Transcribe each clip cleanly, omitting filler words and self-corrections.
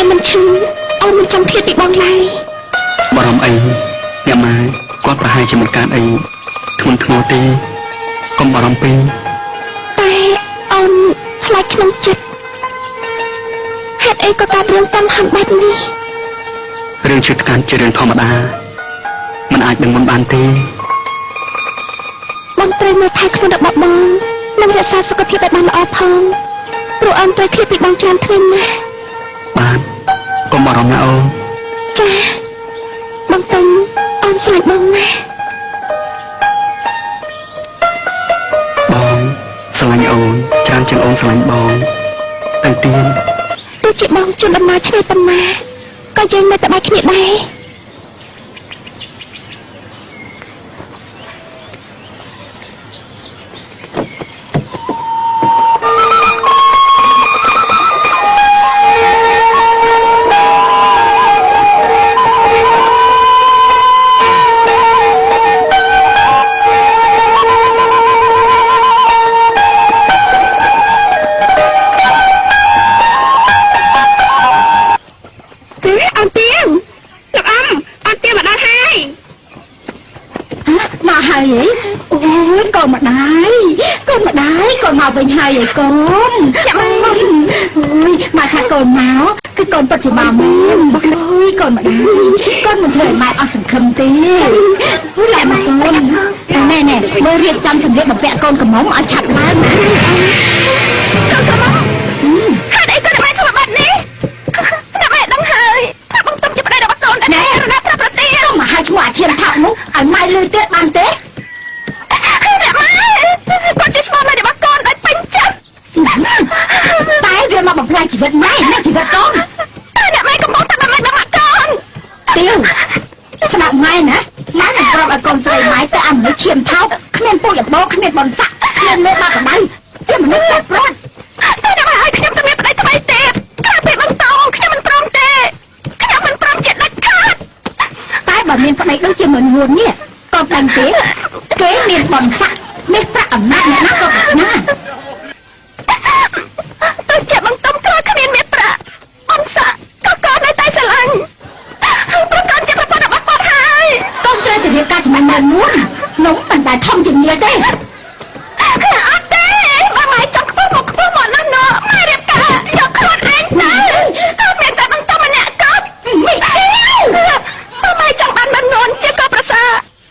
មិនឈឺអូនមិនចង់ឃ្លាតពីបងឡើយ បារម្ភអីអ្នកម៉ែ គាត់ប្រហែលជាមិនកើតអីធ្ងន់ធ្ងរទេ កុំបារម្ភពេក តែអូនខ្លាចក្នុងចិត្ត ហេតុអីក៏កើតរឿងតំហំបែបនេះ? រឿងឈឺថ្កាត់ជារឿងធម្មតា មិនអាចដឹងមុនបានទេ។ បងត្រូវមើលថែខ្លួនរបស់បង និងរក្សាសុខភាពឲ្យបានល្អផង ព្រោះអូនត្រូវឃ្លាតពីបងច្រើនថ្ងៃណាស់។ បាទ កុំបារម្ភណាអូន។ ចា បងពេញ អូនស្រឡាញ់បងណាស់។ បងស្រឡាញ់អូនច្រើនជាងអូនស្រឡាញ់បងទៅទៀត។ ទោះជាបងជូនដំណើរឆ្ងាយប៉ុណ្ណា ក៏យើងនៅតែបែកគ្នាដែរ។ ហើយអី អូយកូនម្ដាយ កូនម្ដាយកូនមកវិញហើយអីកូន? អូយ មកថាកូនមក គឺកូនពិតជាមកមែន។ អូយកូនម្ដាយ កូនមិនធ្វើឲ្យម៉ែអស់សង្ឃឹមទេ។ អូយ ឡែមកកូន ណែណែ មើលរៀបចំសម្លៀកបំពាក់កូនកំមុំឲ្យឆាប់ឡើងណា។ កូនកំមុំ ហេតុអីក៏ម៉ែធ្វើបែបនេះ? តែម៉ែដឹងហើយថាបងទុំជាប្តីរបស់កូនដែរ រណាប្រាប់ប្រទាលមកហៅឈ្មោះអាឈាមថោកនោះឲ្យម៉ែលឺទៀតបានទេ? អ្នកម៉ែ គាត់ជាស្វាមីរបស់កូនដោយពេញចិត្ត តែវាមកបំផ្លាញជីវិតម៉ែនិងជីវិតកូន។ តែអ្នកម៉ែកំពុងតែបំផ្លាញដល់កូន។ ទៀវ ស្ដាប់ម៉ែណា ម៉ែនឹងប្រាប់ឲ្យកូនស្រីម៉ែទៅអាមនុស្សឈាមថោក គ្មានពូជអបោ គ្មានបនស័ក គ្មានមេបាបដៅ ជាមនុស្សចាប់ព្រាត់។ តែអ្នកម៉ែឲ្យខ្ញុំទៅមានប្តីថ្មីទៀត ក្រៅពីបន្ត ខ្ញុំមិនព្រមទេ ខ្ញុំមិនព្រមជាដាច់ខាត។ តែបើមានប្តីដូចជាមិនងួននេះ ក៏ដឹងទេ គេមានបនស័ក មានប្រាក់អំណាច អ្នកណាក៏ប្រាថ្នា។ ទោះជាបង្តំក្រគ្មានមានប្រាក់បនស័ក ក៏កូននៅតែស្រឡាញ់ ព្រោះកូនជាប្រពន្ធរបស់គាត់ហើយ។ កូនត្រូវតែរៀបការចំណេញនៅមួននំ មិនដែលធំជាងនាលទេ។ អត់ទេ បើម៉ែចង់ខ្ពស់មកខ្ពស់មកណាស់ណ ម៉ែរៀបការយកខ្លួនឯងទៅ កូនមានតែបន្តម្នាក់កូនមីទេ។ បើម៉ែចង់បានមិននួនជាក៏ប្រសើរ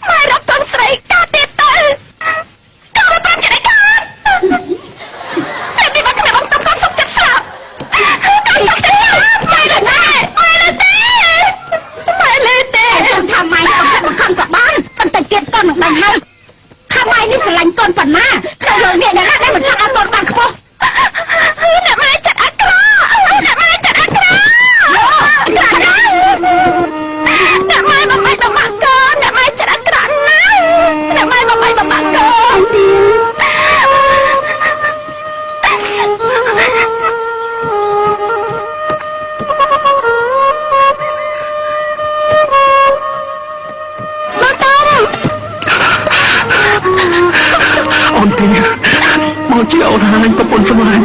ម៉ែរកកូនស្រីការទៀតទៅ កូនមិនជាដៃកូនតែនេះ។ បើគ្មានបន្ត កូនសុខចិត្តស្លាប់ កូនសុខចិត្តស្លាប់។ ម៉ែលើទេ ម៉ែលើទេ ម៉ែលើទេ។ ខ្ញុំថាម៉ែបង្ខិតបង្ខំក៏បាន បន្តិចទៀតកូននឹងដឹងហើយថាម៉ែនេះស្រឡាញ់កូនប៉ុណ្ណា ក្នុងលោកនេះអ្នកណាដែលមិនចង់ឲ្យកូនបានខ្ពស់។ អ្នកម៉ែចិត្តអាក្រក់ អ្នកម៉ែចិត្តអាក្រក់ អ្នកម៉ែបំបីបំបាក់កូន អ្នកម៉ែចិត្តអាក្រក់ណាស់ អ្នកម៉ែបំបីបំបាក់កូន។ បងតំ អូនទី មកជាអូនហើយ ប្រពន្ធស្រឡាញ់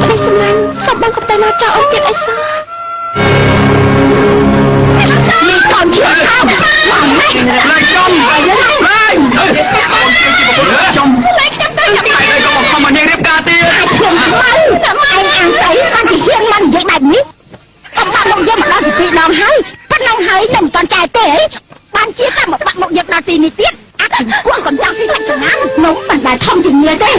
ប្តីស្រឡាញ់ សូមបងកុំទៅណាចោលអូនទៀតអីសោះ។ នេះកូនជាថោកមកម៉េច? ឡើងចំឡើង អូនជាប្រពន្ធចំ លែងខ្ញុំទៅចាំ ហើយក៏មកខំមកនាងរៀបការទៀត ខ្ញុំខ្មៅ ឯងអាងស្អីបានជាហ៊ានមកនិយាយបែបនេះ? បំបាក់មុខយើងមកដល់ពីរដងហើយ ប៉ុណ្ណឹងហើយនៅមិនតាន់ចែទេអី បានជាតែមកបាក់មុខយើងដល់ទីនេះទៀត? អាគួងកំចាំងស៊ីសាច់ចំណាំនំមិនដែលធំជាងនាលទេ។